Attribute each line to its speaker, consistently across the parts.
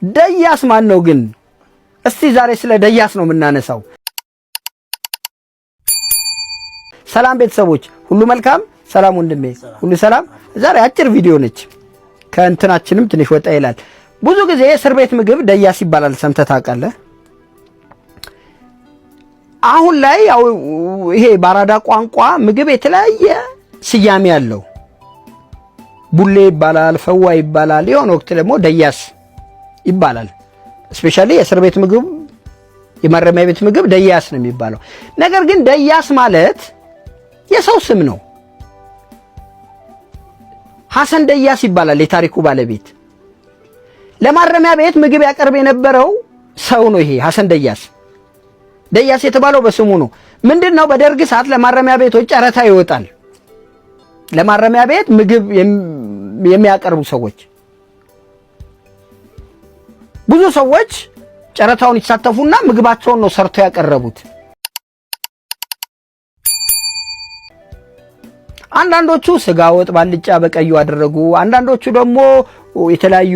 Speaker 1: ደያስ ማን ነው ግን? እስቲ ዛሬ ስለ ደያስ ነው የምናነሳው። ሰላም ቤተሰቦች ሁሉ መልካም? ሰላም ወንድሜ ሁሉ ሰላም? ዛሬ አጭር ቪዲዮ ነች፣ ከእንትናችንም ትንሽ ወጣ ይላል። ብዙ ጊዜ የእስር ቤት ምግብ ደያስ ይባላል፣ ሰምተህ ታውቃለህ? አሁን ላይ ያው ይሄ ባራዳ ቋንቋ ምግብ የተለያየ ስያሜ አለው። ቡሌ ይባላል፣ ፈዋ ይባላል፣ የሆነ ወቅት ደግሞ ደያስ ይባላል። Especially የእስር ቤት ምግብ የማረሚያ ቤት ምግብ ደያስ ነው የሚባለው። ነገር ግን ደያስ ማለት የሰው ስም ነው። ሐሰን ደያስ ይባላል የታሪኩ ባለቤት። ለማረሚያ ቤት ምግብ ያቀርብ የነበረው ሰው ነው ይሄ ሐሰን ደያስ። ደያስ የተባለው በስሙ ነው። ምንድን ነው? በደርግ ሰዓት ለማረሚያ ቤቶች ጨረታ ይወጣል። ለማረሚያ ቤት ምግብ የሚያቀርቡ ሰዎች ብዙ ሰዎች ጨረታውን ይሳተፉና ምግባቸውን ነው ሰርተው ያቀረቡት። አንዳንዶቹ ስጋ ወጥ ባልጫ በቀዩ አደረጉ። አንዳንዶቹ ደግሞ የተለያዩ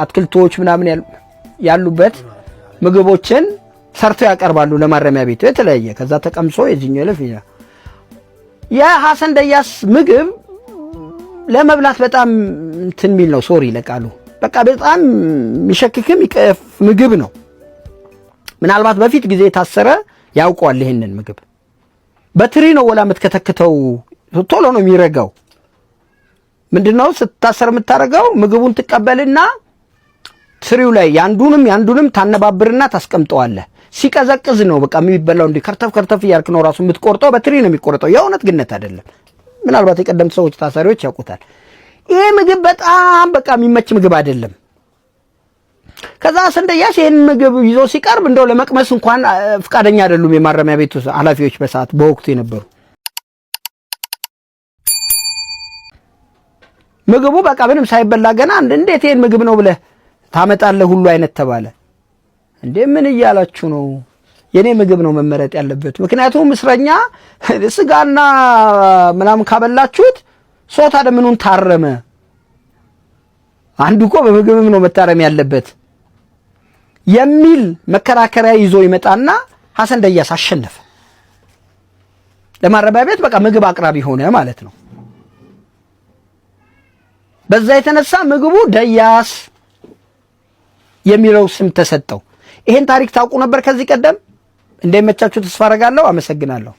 Speaker 1: አትክልቶች ምናምን ያሉበት ምግቦችን ሰርተው ያቀርባሉ ለማረሚያ ቤቱ የተለያየ። ከዛ ተቀምሶ የዚህኛው ይለፍ። የሐሰን ደያስ ምግብ ለመብላት በጣም እንትን የሚል ነው። Sorry ለቃሉ፣ በቃ በጣም የሚሸክክም ይቀፍ ምግብ ነው። ምናልባት በፊት ጊዜ የታሰረ ያውቀዋል ይሄንን ምግብ። በትሪ ነው ወላ የምትከተክተው፣ ቶሎ ነው የሚረጋው። ምንድነው ስታሰር የምታረገው? ምግቡን ትቀበልና ትሪው ላይ ያንዱንም ያንዱንም ታነባብርና ታስቀምጠዋለህ። ሲቀዘቅዝ ነው በቃ የሚበላው። እንዲህ ከርተፍ ከርተፍ እያልክ ነው ራሱ የምትቆርጠው። በትሪ ነው የሚቆርጠው። የእውነት ግነት አይደለም። ምናልባት የቀደምት ሰዎች ታሳሪዎች ያውቁታል። ይሄ ምግብ በጣም በቃ የሚመች ምግብ አይደለም። ከዛ ሐሰን ደያስ ይሄን ምግብ ይዞ ሲቀርብ እንደው ለመቅመስ እንኳን ፍቃደኛ አይደሉም የማረሚያ ቤቱ ኃላፊዎች በሰዓት በወቅቱ የነበሩ። ምግቡ በቃ ምንም ሳይበላ ገና እንዴት ይሄን ምግብ ነው ብለህ ታመጣለህ ሁሉ አይነት ተባለ። እንዴ ምን እያላችሁ ነው? የኔ ምግብ ነው መመረጥ ያለበት። ምክንያቱም እስረኛ ስጋና ምናምን ካበላችሁት ሶታ ምኑን ታረመ? አንዱ እኮ በምግብም ነው መታረም ያለበት የሚል መከራከሪያ ይዞ ይመጣና ሐሰን ደያስ አሸነፈ። ለማረሚያ ቤት በቃ ምግብ አቅራቢ ሆነ ማለት ነው። በዛ የተነሳ ምግቡ ደያስ የሚለው ስም ተሰጠው። ይሄን ታሪክ ታውቁ ነበር ከዚህ ቀደም? እንደሚመቻችሁ ተስፋ አደርጋለሁ። አመሰግናለሁ።